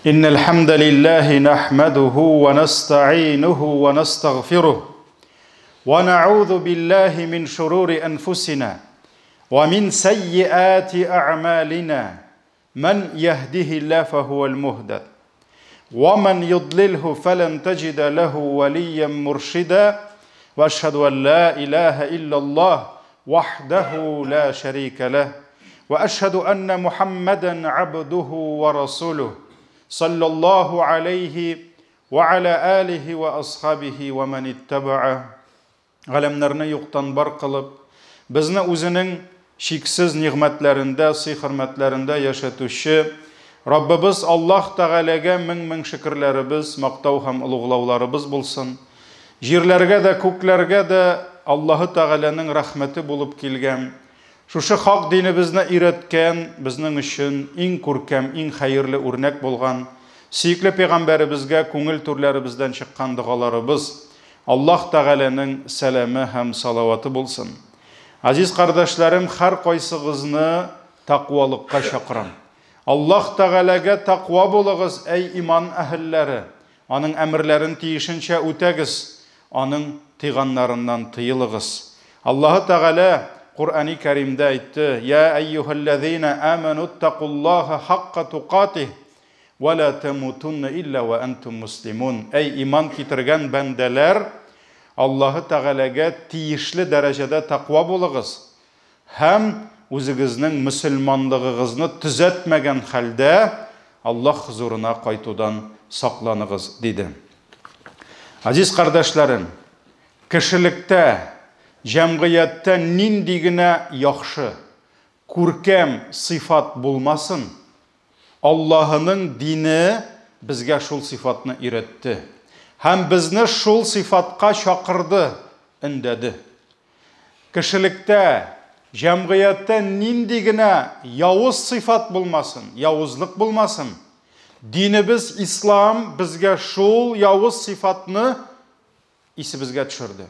إن الحمد لله نحمده ونستعينه ونستغفره ونعوذ بالله من شرور أنفسنا ومن سيئات أعمالنا من يهده الله فهو المهتد ومن يضلله فلن تجد له وليا مرشدا واشهد ان لا اله الا الله وحده لا شريك له واشهد ان محمدا عبده ورسوله صلى الله عليه وعلى اله واصحابه ومن اتبعه. Галәмнәрне юктан бар кылып, безне үзенең чиксез нигъмәтләрендә, сый-хөрмәтләрендә яшәтүче Раббыбыз Аллаһ Тәгаләгә мең-мең шөкерләребез, мактау һәм олуглауларыбыз булсын. Җирләргә дә, күкләргә дә Аллаһы Тәгаләнең рәхмәте булып килгән, шушы хак динебезне өйрәткән, безнең өчен иң күркәм, иң хәерле үрнәк булган сөекле пәйгамбәребезгә күңел түрләребездән чыккан догаларыбыз, Аллаһ Тәгаләнең сәламе һәм салаваты булсын. Азиз кардәшләрем, һәркайсыгызны тәкъвалыкка чакырам. Аллаһ Тәгаләгә тәкъва булыгыз, әй иман әһелләре! Аның әмерләрен тиешенчә үтәгез, Аның тыйганнарыннан тыелыгыз. Аллаһы Тәгалә Коръәни Кәримдә әйтте, Я әйюһәлләзина амәнуттакуллаһа хакка тукатиһ, Вә лә тәмутунна илля вә әнтүм муслимун. Әй иман китергән бәндәләр, Аллаһы Тәгаләгә тиешле дәрәҗәдә тәкъва булыгыз һәм үзегезнең мөселманлыгыгызны төзәтмәгән хәлдә Аллаһ хозурына кайтудан сакланыгыз, диде. Газиз кардәшләрем, кешелектә, җәмгыятьтә нинди генә яхшы, күркәм сыйфат булмасын, Аллаһының дине безгә шул сыйфатны өйрәтте һәм безне шул сыйфатка чакырды, өндәде. Кешелектә, җәмгыятьтә нинди генә явыз сыйфат булмасын, явызлык булмасын, динебез ислам безгә шул явыз сыйфатны исебезгә төшерде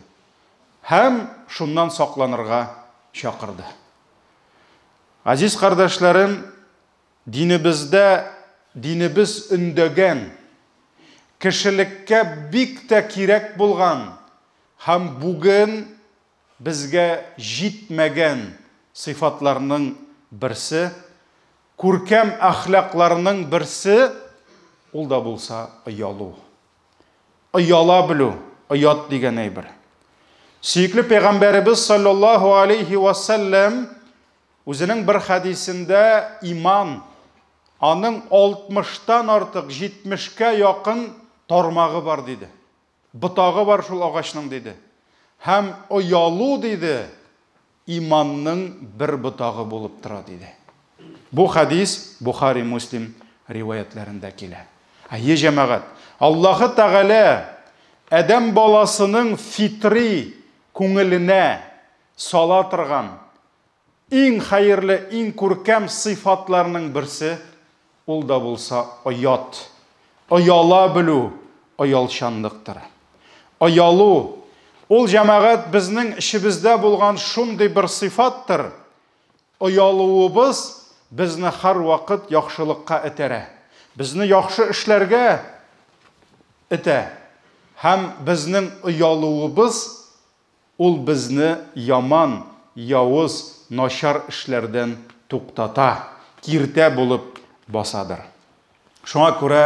һәм шуннан сакланырга чакырды. Азиз кардәшләрем, динебездә динебез өндәгән, кешелеккә бик тә кирәк булган һәм бүген безгә җитмәгән сыйфатларның берсе, күркәм әхлакларның берсе, ул да булса оялу. Ояла белү, оят дигән әйбер. Сөекле пәйгамбәребез саллаллаһу алейхи ва саллям үзенең бер хәдисендә иман аның 60-тан артык 70-кә якын тармагы бар диде. Ботагы бар шул агачның диде. Һәм оялу диде, иманның бер ботагы булып тора диде. Бу хәдис Бухари Муслим риваятләрендә килә. Әйе, җәмәгать, Аллаһы Тәгалә адәм баласының фитри күңеленә сала торган иң хәерле, иң күркәм сыйфатларның берсе ул да булса оят. Ояла белү, оялчанлыктыр. Оялу ул җәмәгать безнең эчебездә булган шундый бер сыйфаттыр. Оялуыбыз безне һәрвакыт яхшылыкка этәрә. Безне яхшы эшләргә этә. Һәм безнең оялуыбыз ул безне яман, явыз, начар эшләрдән туктата, киртә булып басадыр. Шуңа күрә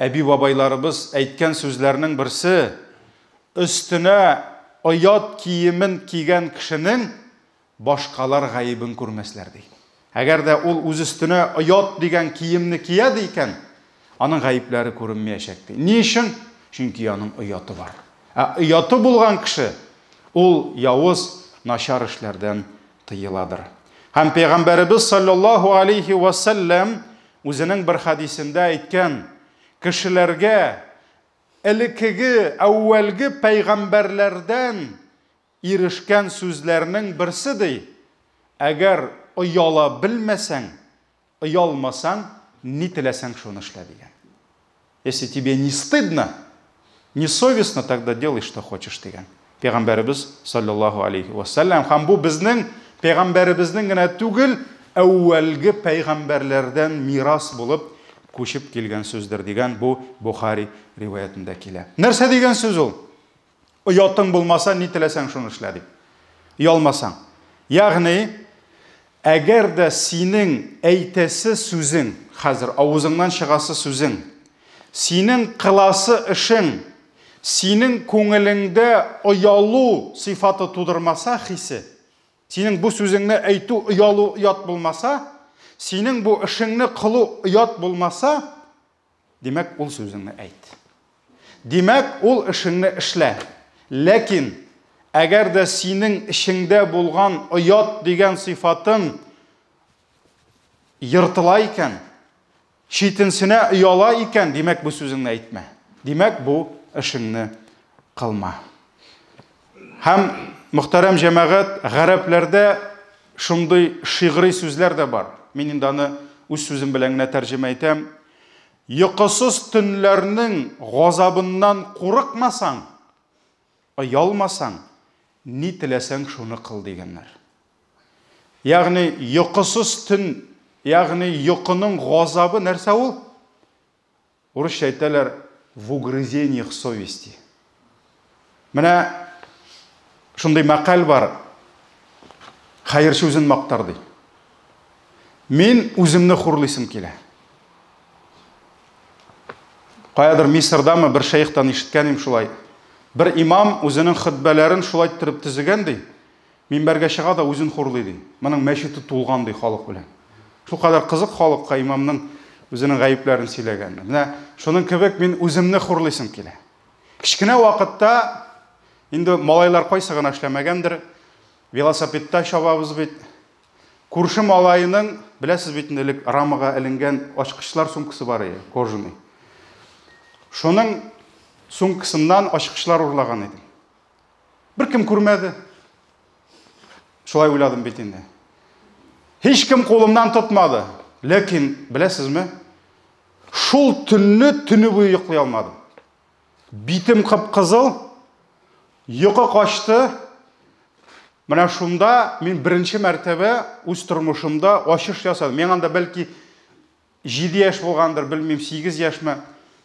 әби-бабайларыбыз әйткән сүзләрнең берсе, өстенә оят киемен кигән кешенең башкалар гаебен күрмәсләр, ди. Әгәр дә ул үз өстенә оят дигән киемне кия ди икән, аның гаепләре күренмәячәк, ди. Ни өчен? Чөнки аның ояты бар. Ә ояты булган кеше ул явыз, начар эшләрдән тыеладыр. Һәм пәйгамбәребез саллаллаһу алейхи ва саллям үзенең бер хәдисендә әйткән, кешеләргә элеккеге, әүвәлге пәйгамбәрләрдән ирешкән сүзләрнең берсе ди, әгәр ояла белмәсәң, оялмасаң, ни теләсәң шуны эшлә дигән. Если тебе не стыдно, не совестно, тогда делай, что хочешь дигән. Пәйгамбәребез саллаллаһу алейхи ва саллям һәм бу безнең пәйгамбәребезнең генә түгел, әүвәлге пәйгамбәрләрдән мирас булып күчеп килгән сүздер дигән бу Бухари риваятендә килә. Нәрсә дигән сүз ул? Оятың булмаса, ни теләсәң шуны эшлә дип. Оялмасаң. Ягъни, әгәр дә синең әйтәсе сүзең, хәзер авызыңнан чыгасы сүзең, синең кыласы эшең, синең күңелеңдә оялу сыйфаты тудырмаса, хисе, синең бу сүзеңне әйтү оялу оят булмаса, синең бу эшеңне кылу оят булмаса, димәк, ул сүзеңне әйт. Димәк, ул эшеңне эшлә. Ләкин әгәр дә синең эчеңдә булган оят дигән сыйфатың ертыла икән, читенсенә ояла икән, димәк, бу сүзеңне әйтмә. Димәк, бу эшеңне кылма. Һәм, мөхтәрәм җәмәгать, гарәпләрдә шундый шигъри сүзләр дә бар. Мин инде аны үз сүзем белән генә тәрҗемә итәм. Йокысыз төннәрнең газабыннан курыкмасаң, оялмасаң, ни теләсәң шуны кыл дигәннәр. Ягъни йокысыз төн, ягъни йокының газабы нәрсә ул? Урысча әйтәләр, в угрызениях совести. Менә шундый мәкаль бар, хәерче үзен мактар ди. Мин үземне хурлыйсым килә. Каядыр Мисырдамы бер шәйхтан ишеткән идем шулай. Бер имам үзенең хөтбәләрен шулай иттереп төзегән ди. Минбәргә чыга да үзен хурлый ди. Моның мәчете тулган ди халык белән. Шулкадәр кызык халыкка имамның үзенең гаепләрен сөйләгәне. Менә шуның кебек мин үземне хурлыйсым килә. Кечкенә вакытта инде малайлар кайсы гына эшләмәгәндер, велосипедта чабабыз бит. Күрше малаеның, беләсез бит инде, элек рамага эленгән ачкычлар сумкасы бар иде, кожаный. Шуның сумкасыннан ачкычлар урлаган идем. Беркем күрмәде. Шулай уйладым бит инде. Һичкем кулымнан тотмады. Ләкин, беләсезме, шул төнне төне буе йоклый алмадым. Битем кып-кызыл, йокы качты. Менә шунда мин беренче мәртәбә үз тормышымда ачыш ясадым. Миңа анда бәлки 7 яшь булгандыр, белмим, 8 яшьме.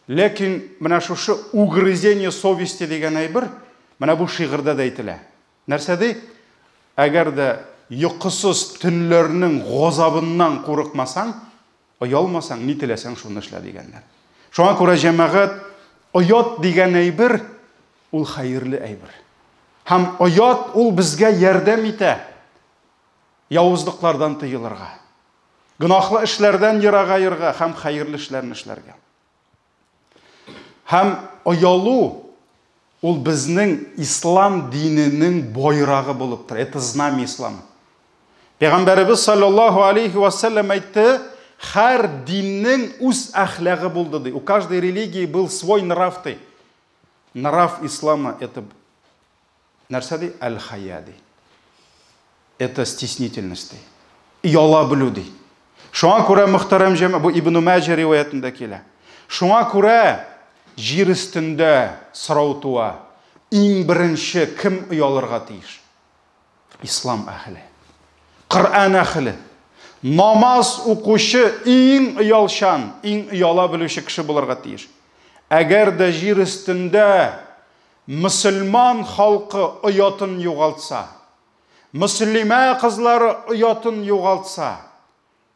Ләкин менә шушы угрызение совести дигән әйбер менә бу шигырьдә дә әйтелә. Нәрсә ди? Әгәр дә йокысыз төннәрнең газабыннан курыкмасаң, оялмасаң, ни теләсәң шуны эшлә дигәннәр. Шуңа күрә җәмәгать, оят дигән әйбер ул хәерле әйбер. Һәм оят ул безгә ярдәм итә явызлыклардан тыелырга. Гөнаһлы эшләрдән ерагаерга һәм хәерле эшләрне эшләргә. Һәм оялу ул безнең ислам диненең байрагы булып тора. Это знамя ислама. Пәйгамбәребез саллаллаһу алейхи ва саллям әйтте, һәр диннең үз әхлагы булды ди. У каждой религии был свой нрав ди. Нрав ислама это нәрсә ди? Әл-хая ди. Это стеснительность ди. Ояла белү ди. Шуңа күрә мөхтәрәм җәмә, бу Ибн Мәҗә риваятендә килә. Шуңа күрә җир өстендә сорау туа. Иң беренче кем оялырга тиеш? Ислам әһеле. Коръән әһеле. Намаз укучы иң оялчан, иң ояла белүче кеше булырга тиеш. Әгәр дә җир өстендә мөселман халкы оятын югалтса, мөслимә кызлары оятын югалтса,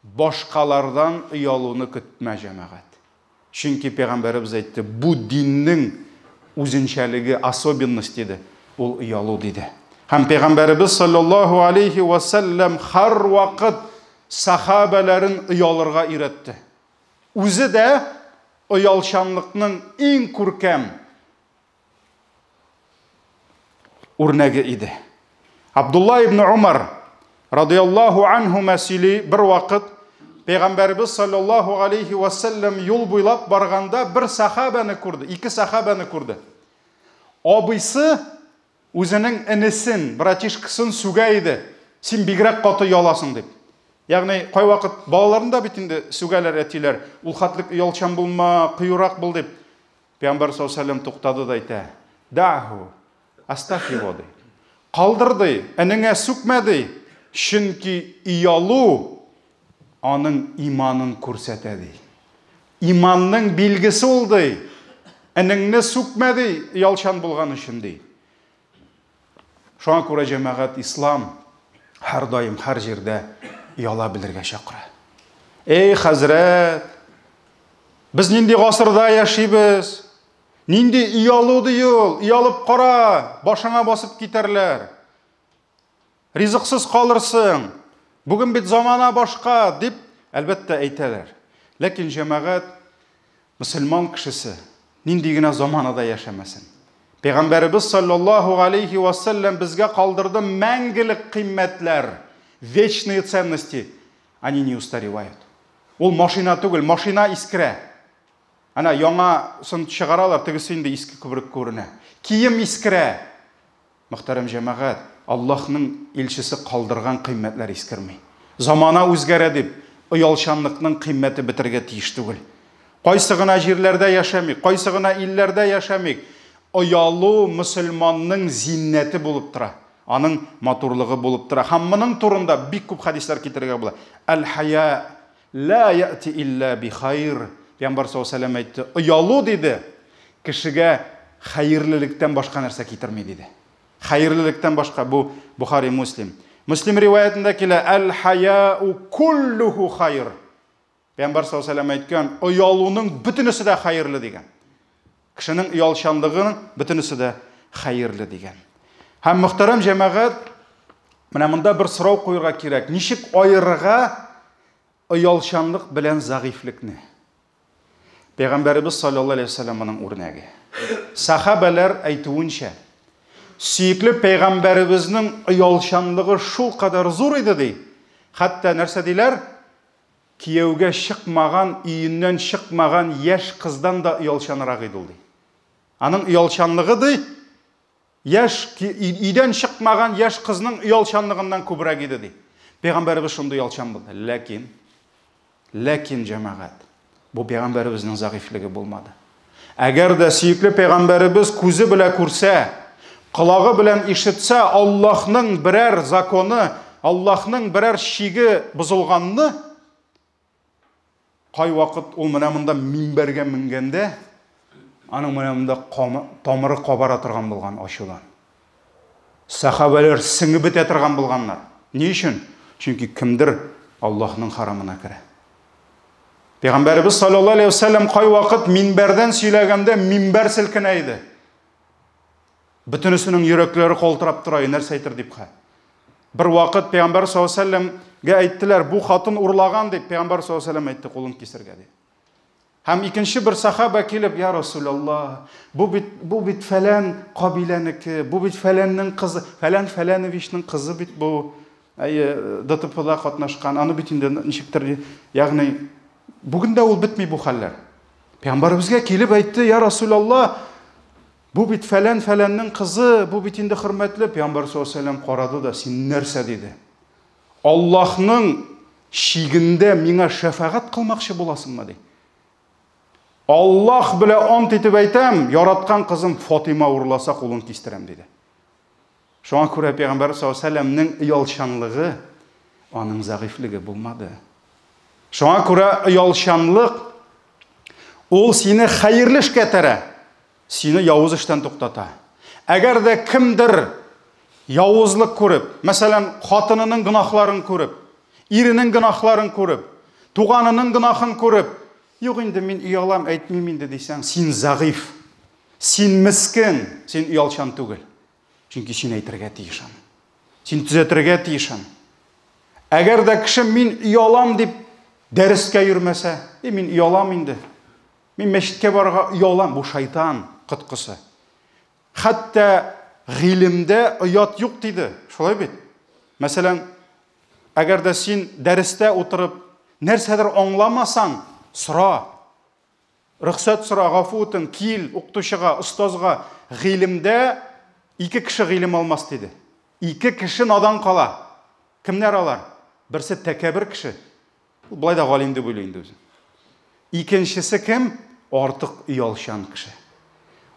башкалардан оялуны көтмә, җәмәгать. Чөнки пәйгамбәребез әйтте, бу диннең үзенчәлеге, особенность диде, ул оялу диде. Һәм пәйгамбәребез саллаллаһу алейхи ва саллям һәрвакыт сахабәләрен оялырга өйрәтте. Үзе дә оялчанлыкның иң күркәм үрнәге иде. Абдулла ибн Умар радияллаһу анһума сөйли, бер вакыт Пәйгамбәребез саллаллаһу алейхи ва саллям юл буйлап барганда бер сахабаны күрде, ике сахабаны күрде. Абыйсы үзенең энесен, братишкасын сүгә иде. Син бигрәк каты яласың дип. Ягъни кайвакыт балаларын да бит инде сүгәләр әтиләр, ул хәтлек оялчан булма, кыюрак бул дип. Пәйгамбәр саллаллаһу алейһи ва саллям туктады да әйтә: "Дa'ху, оставь его", ди. Калдыр ди, энеңә сүкмә ди, чөнки оялу аның иманын күрсәтә ди. Иманның билгесе ул, ди. Энеңне сүкмә, ди, оялчан булган өчен, ди. Шуңа күрә җәмәгать ислам һәрдаим һәр җирдә ояла белергә чакыра. Эй, хәзрәт, без нинди гасырда яшибез? Нинди оялу ди ул? Оялып кара, башыңа басып китәрләр. Ризыксыз калырсың. Бүген бит замана башка, дип, әлбәттә, әйтәләр. Ләкин җәмәгать мөселман кешесе нинди генә заманада яшәмәсен. Пәйгамбәребез саллаллаһу алейхи ва саллям безгә калдырды мәңгелек кыйммәтләр, вечные ценности, они не устаревают. Ул машина түгел, машина искерә. Әнә яңасын чыгаралар, тегесе инде иске күбрәк күренә. Кием искерә. Мөхтәрәм җәмәгать, Аллаһның илчесе калдырган кыйммәтләр искерми. Замана үзгәрә дип, оялчанлыкның кыйммәте бетергә тиеш түгел. Кайсы гына җирләрдә яшәмик, кайсы гына илләрдә яшәмик, оялу мөселманның зиннәте булып тора, аның матурлыгы булып тора. Һәм моның турында бик күп хәдисләр китерергә була. Әл-хая ла яти илля би хайр. Пәйгамбәр саллаллаһу алейһи ва сәлләм әйтте, оялу диде, кешегә хәерлелектән башка нәрсә китерми диде. Хәерлелектән башка бу Бухари Муслим. Муслим риваятендә килә, әл-хаяу куллуху хайр. Пәйгамбәр саллаллаһу алейһи ва сәлләм әйткән, оялуның бөтенесе дә хәерле дигән. Кешенең оялчанлыгының бөтенесе дә хәерле дигән. Һәм мөхтәрәм җәмәгать, менә монда бер сорау куярга кирәк. Ничек аерырга оялчанлык белән зәгыйфьлекне? Пәйгамбәребез саллаллаһу алейһи ва сәлләм моның үрнәге. Сахабәләр әйтүенчә, сөекле пәйгамбәребезнең оялчанлыгы шулкадәр зур иде ди. Хәтта нәрсә диләр? Кияүгә чыкмаган, өеннән чыкмаган яшь кыздан да оялчанрак иде ул, ди. Аның оялчанлыгы, ди, яшь, өйдән чыкмаган яшь кызның оялчанлыгыннан күбрәк иде, ди. Пәйгамбәребез шундый оялчан булды. Ләкин, ләкин, җәмәгать, бу пәйгамбәребезнең зәгыйфьлеге булмады. Әгәр дә сөекле пәйгамбәребез күзе белән күрсә, колагы белән ишетсә, Аллаһның берәр законы, Аллаһның берәр чиге бозылганны, кайвакыт ул менә монда минбәргә менгәндә, аның менә монда тамыры кабара торган булган ачудан. Сәхабәләр сеңеп бетә торган булганнар. Ни өчен? Чөнки кемдер Аллаһның харамына керә. Пәйгамбәребез саллаллаһу алейһи ва сәлләм кайвакыт минбәрдән сөйләгәндә минбәр селкенә иде. Бөтенесенең йөрәкләре калтырап тора, нәрсә әйтер дип хә. Бер вакыт пәйгамбәр саллаллаһу алейһи ва сәлләмгә әйттеләр, бу хатын урлаган дип, пәйгамбәр саллаллаһу алейһи ва сәлләм әйтте, кулын кисергә дип. Һәм икенче бер сахаба килеп, я Расулаллаһ, бу бит бу бит фәлән кабиләнеке, бу бит фәләннең кызы, фәлән фәләновичның кызы бит бу. Әйе, ДТПда катнашкан, аны бит инде ничектер, ягъни бүген дә ул бетми бу хәлләр. Пәйгамбәребезгә килеп әйтте, я Расулаллаһ, бу бит фәлән фәләннең кызы, бу бит инде хөрмәтле. Пәйгамбәр саллаллаһу алейһи ва сәлләм карады да, син нәрсә диде? Аллаһның чигендә миңа шәфәгать кылмакчы буласыңмы ди. Аллаһ белән ант итеп әйтәм, яраткан кызым Фатима урласа кулын кистерәм диде. Шуңа күрә Пәйгамбәр саллаллаһу алейһи ва сәлләмнең оялчанлыгы аның зәгыйфьлеге булмады. Шуңа күрә оялчанлык ул сине хәерле эшкә этәрә, сине явыз эштән туктата. Әгәр дә кемдер явызлык күреп, мәсәлән, хатынының гөнаһларын күреп, иренең гөнаһларын күреп, туганының гөнаһын күреп, юк инде мин оялам, әйтмим инде дисәң, син зәгыйфь, син мескен, син оялчан түгел. Чөнки син әйтергә тиеш аны. Син төзәтергә тиеш аны. Әгәр дә кеше мин оялам дип дәрескә йөрмәсә, и мин оялам инде. Мин мәчеткә барырга оялам, бу шайтан коткысы. Хәтта гыйлемдә оят юк диде. Шулай бит? Мәсәлән, әгәр дә син дәрестә утырып нәрсәдер аңламасаң, сора. Рөхсәт сора, гафу үтен, кил укытучыга, остазга. Гыйлемдә ике кеше гыйлем алмас диде. Ике кеше надан кала. Кемнәр алар? Берсе тәкәбер кеше. Ул болай да галим дип уйлый инде үзен. Икенчесе кем? Артык оялчан кеше.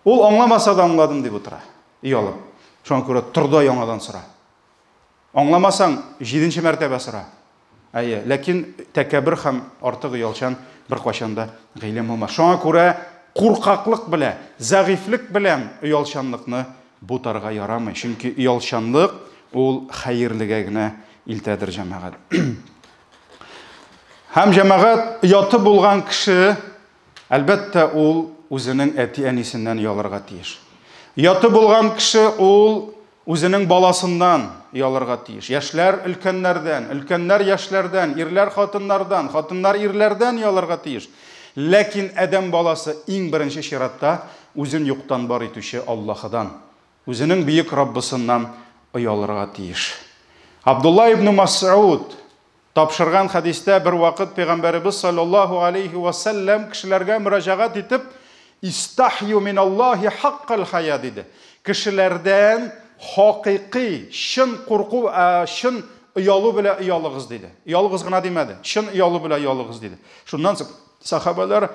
Ул аңламаса да аңладым дип утыра, оялып. Шуңа күрә тор да яңадан сора. Аңламасаң, җиденче мәртәбә сора. Әйе, ләкин тәкәббер һәм артык оялчан беркайчан да гыйлем булмас. Шуңа күрә куркаклык белән, зәгыйфьлек белән оялчанлыкны бутарга ярамый. Чөнки оялчанлык ул хәерлегә генә илтәдер, җәмәгать. Һәм, җәмәгать, ояты булган кеше, әлбәттә, ул үзенең әти-әнисеннән оялырга тиеш. Ояты булган кеше ул үзенең баласыннан оялырга тиеш. Яшьләр өлкәннәрдән, өлкәннәр яшьләрдән, ирләр хатыннардан, хатыннар ирләрдән оялырга тиеш. Ләкин адәм баласы иң беренче чиратта үзен юктан бар итүче Аллаһыдан, үзенең бөек Раббысыннан оялырга тиеш. Абдулла ибн Мас'уд тапшырган хәдистә бер вакыт Пәйгамбәребез саллаллаһу алейхи ва сәлләм кешеләргә мөрәҗәгать итеп, «Истахью миналлаһи хаккал хая» диде. Кешеләрдән хакыйкый, чын курку, чын оялу белән оялыгыз диде. Оялыгыз гына димәде, чын оялу белән оялыгыз диде. Шуннан соң сахабалар: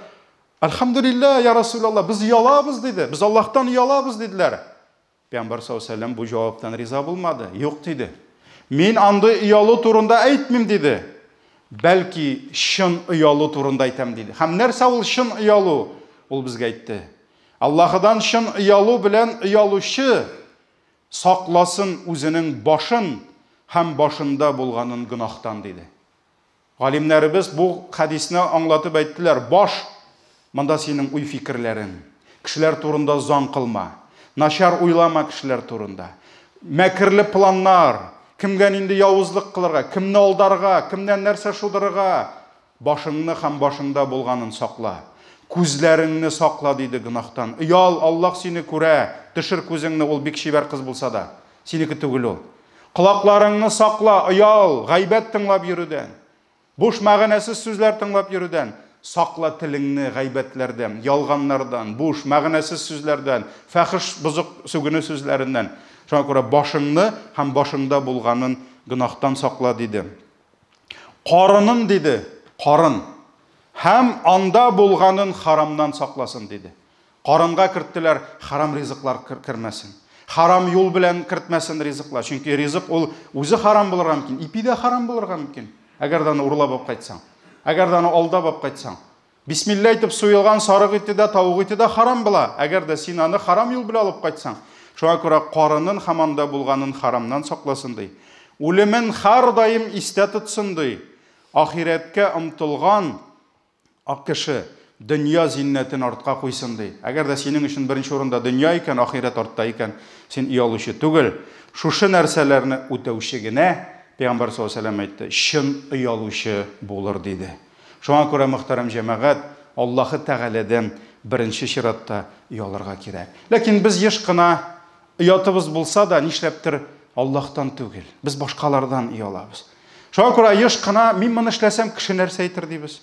«Альхамдулилла, я Расулаллах, без оялабыз», диде. «Без Аллаһтан оялабыз», диделәр. Пәйгамбәр саллаллаһу алейһи ва сәлләм бу җаваптан риза булмады. «Юк», диде. «Мин андый оялу турында әйтмим», диде. «Бәлки чын оялу турында әйтәм», диде. Һәм нәрсә ул чын оялу? Ул безгә әйтте. Аллаһыдан чын оялу белән оялучы сакласын үзенең башын һәм башында булганын гөнаһтан, диде. Галимнәребез бу хәдисне аңлатып әйттеләр. Баш, монда синең уй-фикерләрең. Кешеләр турында зан кылма. Начар уйлама кешеләр турында. Мәкерле планнар, кемгә нинди явызлык кылырга, кемне алдарга, кемнән нәрсә шудырырга. Башыңны һәм башыңда булганын сакла. Күзләреңне сакла, диде, гөнаһтан. Оял, Аллаһ сине күрә. Төшер күзеңне, ул бик чибәр кыз булса да. Синеке түгел ул. Колакларыңны сакла, оял, гайбәт тыңлап йөрүдән. Буш мәгънәсез сүзләр тыңлап йөрүдән. Сакла телеңне гайбәтләрдән, ялганнардан, буш мәгънәсез сүзләрдән, фәхиш бозык сүгенү сүзләреннән. Шуңа күрә башыңны һәм башыңда булганын гөнаһтан сакла, диде. Карынын, диде, карын. Һәм анда булганын харамнан сакласын, диде. Карынга керттеләр, харам ризыклар кермәсен. Харам юл белән кертмәсен ризыклар. Чөнки ризык ул үзе харам булырга мөмкин, ипи дә харам булырга мөмкин. Әгәр дә аны урлап алып кайтсаң, әгәр дә аны алдап алып кайтсаң. Бисмилла әйтеп суелган сарык ите дә, тавык ите дә харам була. Әгәр дә син аны харам юл белән алып кайтсаң. Шуңа күрә карынын һәм анда булганын харамнан сакласын, ди. Үлемен һәрдаим истә тотсын, ди. Ахирәткә омтылган ак кеше дөнья зиннәтен артка куйсын, ди. Әгәр дә синең өчен беренче урында дөнья икән, ахирәт артта икән, син оялучы түгел. Шушы нәрсәләрне үтәүче генә, Пәйгамбәр саллаллаһу алейһи ва сәлләм әйтте, чын оялучы булыр, диде. Шуңа күрә, мөхтәрәм җәмәгать, Аллаһы Тәгаләдән беренче чиратта оялырга кирәк. Ләкин без еш кына оятыбыз булса да, нишләптер Аллаһтан түгел, без башкалардан оялабыз. Шуңа күрә еш кына мин моны эшләсәм, кеше нәрсә әйтер дибез.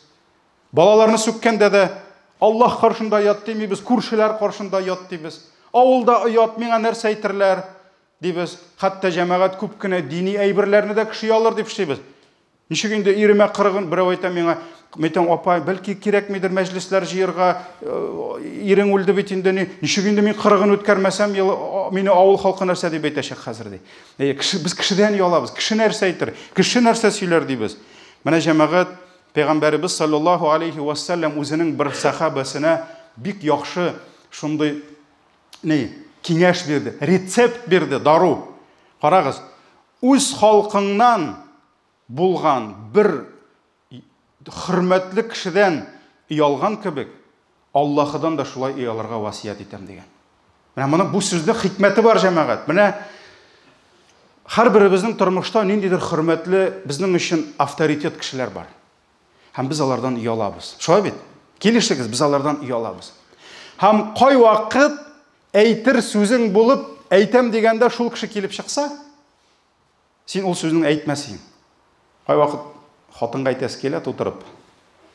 Балаларны сүккәндә дә Аллаһ каршында оят димибез, күршеләр каршында оят дибез. Авылда оят, миңа нәрсә әйтерләр дибез. Хәтта, җәмәгать, күп кенә дини әйберләрне дә кеше оялыр дип эшлибез. Ничек инде иремә кырыгын берәү әйтә миңа, әйтәм, апай, бәлки кирәкмидер мәҗлесләр җыярга, ирең үлде бит инде, ни, ничек инде мин кырыгын үткәрмәсәм, мине авыл халкы нәрсә дип әйтәчәк хәзер, ди. Әйе, кеше, без кешедән оялабыз, кеше нәрсә әйтер, кеше нәрсә сөйләр дибез. Менә, җәмәгать, Пәйгамбәребез саллаллаһу алейхи ва саллям үзенең бер сахабасына бик яхшы шундый ни киңәш бирде, рецепт бирде, дару. Карагыз, үз халкыңнан булган бер хөрмәтле кешедән оялган кебек, Аллаһыдан да шулай оялырга васыять итәм, дигән. Менә моны бу сүзнең хикмәте бар, җәмәгать. Менә һәрберебезнең тормышта ниндидер хөрмәтле, безнең өчен авторитет кешеләр бар. Һәм без алардан оялабыз. Шулай бит? Килешегез, без алардан оялабыз. Һәм кайвакыт әйтер сүзең булып, әйтәм дигәндә шул кеше килеп чыкса, син ул сүзне әйтмәсең. Кайвакыт хатынга әйтәсе килә тутырып.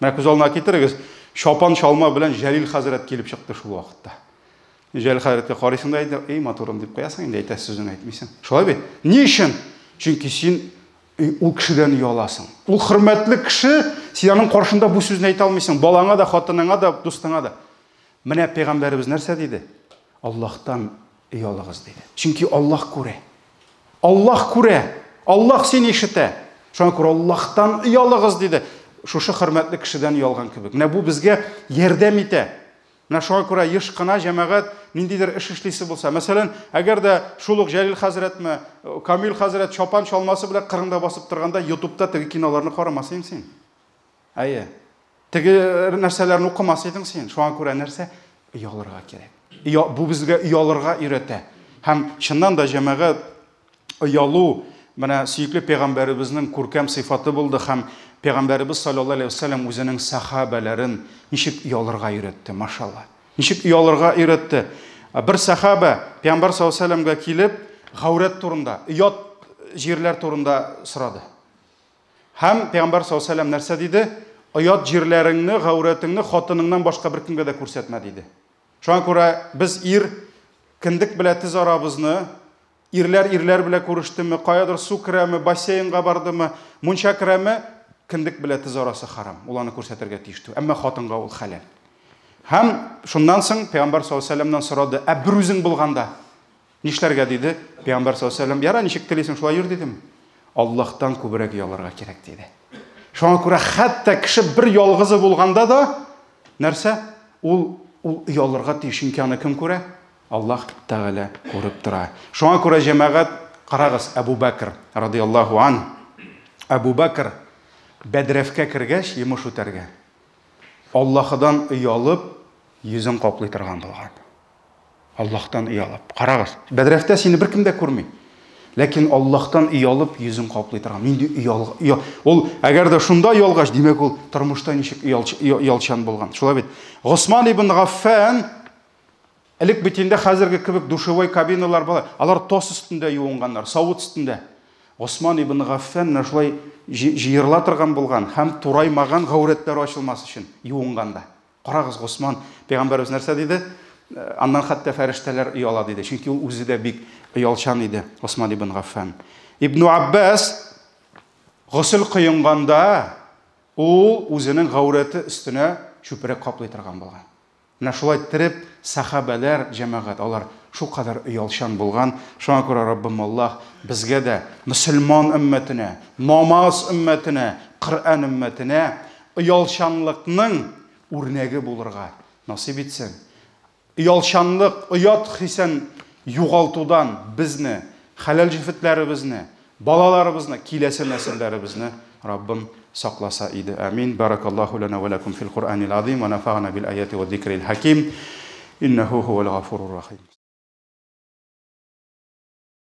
Менә күз алдына китерегез, чапан чалма белән Җәлил хәзрәт килеп чыкты шул вакытта. Җәлил хәзрәткә карыйсың да әйтә, эй, матурым дип куясың, инде әйтәсе сүзен әйтмисең. Шулай бит? Ни өчен? Чөнки син ул кешедән ояласың. Ул хөрмәтле кеше, син аның каршында бу сүзне әйтә алмыйсың. Балаңа да, хатыныңа да, дустыңа да. Менә пәйгамбәребез нәрсә диде? Аллаһтан оялыгыз, диде. Чөнки Аллаһ күрә. Аллаһ күрә. Аллаһ сине ишетә. Шуңа күрә Аллаһтан оялыгыз, диде. шушы хөрмәтле кешедән оялган кебек. Менә бу безгә ярдәм итә. Менә шуңа күрә еш кына җәмәгать ниндидер эш эшлисе булса, мәсәлән, әгәр дә шул ук Җәлил хәзрәтме, Камил хәзрәт чапан чалмасы белән кырыңда басып торганда ютубта теге киноларны карамас идең син. Әйе. Теге нәрсәләрне укымас идең син. Шуңа күрә нәрсә? Оялырга кирәк. Бу безгә оялырга өйрәтә. Һәм чыннан да җәмәгать оялу менә сөекле пәйгамбәребезнең күркәм сыйфаты булды һәм пәйгамбәребез саллаллаһу алейһи вәсәлләм үзенең сахабәләрен ничек оялырга өйрәтте, машалла. Ничек оялырга өйрәтте. Бер сахаба пәйгамбәр саллаллаһу алейһи вәсәлләмгә килеп, гаурәт турында, оят җирләр турында сорады. Һәм пәйгамбәр саллаллаһу алейһи вәсәлләм нәрсә диде? Оят җирләреңне, гаурәтеңне хатыныңнан башка беркемгә дә күрсәтмә, диде. Шуңа күрә без ир кендек белән тез арабызны, ирләр ирләр белән күрештеме, каядыр су керәме, бассейнга бардымы, мунча керәме, кендек белән тез арасы харам. Ул аны күрсәтергә тиеш түгел. Әмма хатынга ул хәләл. Һәм шуннан соң пәйгамбәр саллаллаһу алейһи вәсәлләмнән сорады, ә бер үзең булганда нишләргә, диде. Пәйгамбәр саллаллаһу алейһи вәсәлләм, яра, ничек телисең, шулай йөр, дидеме? Аллаһтан күбрәк оялырга кирәк, диде. Шуңа күрә хәтта кеше бер ялгызы булганда да нәрсә? Ул ул оялырга тиеш, чөнки аны кем күрә? Аллаһ Тәгалә күреп тора. Шуңа күрә җәмәгать, карагыз, Әбу Бәкр радияллаһу ан. Әбу Бәкр бәдрәфкә кергәч, йомыш үтәргә, Аллаһыдан оялып, йөзен каплый торган булган. Аллаһтан оялып. Карагыз, бәдрәфтә сине беркем дә күрми. Ләкин Аллаһтан оялып йөзен каплый торган. Нинди оял, ул әгәр дә шунда оялгач, димәк ул тормышта ничек оялчан булган. Шулай бит. Госман ибн Гаффан элек бит инде хәзерге кебек душевой кабиналар була. Алар тос өстендә юынганнар, савыт өстендә. Госман ибн Гаффан менә шулай җыерыла торган булган һәм тураймаган гаурәтләре ачылмас өчен юынганда. Карагыз, Госман, пәйгамбәребез нәрсә диде? Аннан хәтта фәрештәләр ояла диде. Чөнки ул үзе дә бик оялчан иде, Госман ибн Гаффан. Ибн Аббас госел коенганда ул үзенең гаурәте өстенә чүпрәк каплый торган булган. Менә шулай иттереп, сәхабәләр, җәмәгать, алар шулкадәр оялчан булган. Шуңа күрә Раббым Аллаһ безгә дә, мөселман өммәтенә, намаз өммәтенә, Коръән өммәтенә оялчанлыкның үрнәге булырга насыйп итсен. Оялчанлык, оят хисен югалтудан безне, хәләл җефетләребезне, балаларыбызны, киләсе нәселләребезне Раббым сакласа иде. Амин. Баракаллаху лана ва лакум фил Куръанил азим ва нафагана бил аяти ва зикрил хаким. Иннаху хувал гафурур рахим.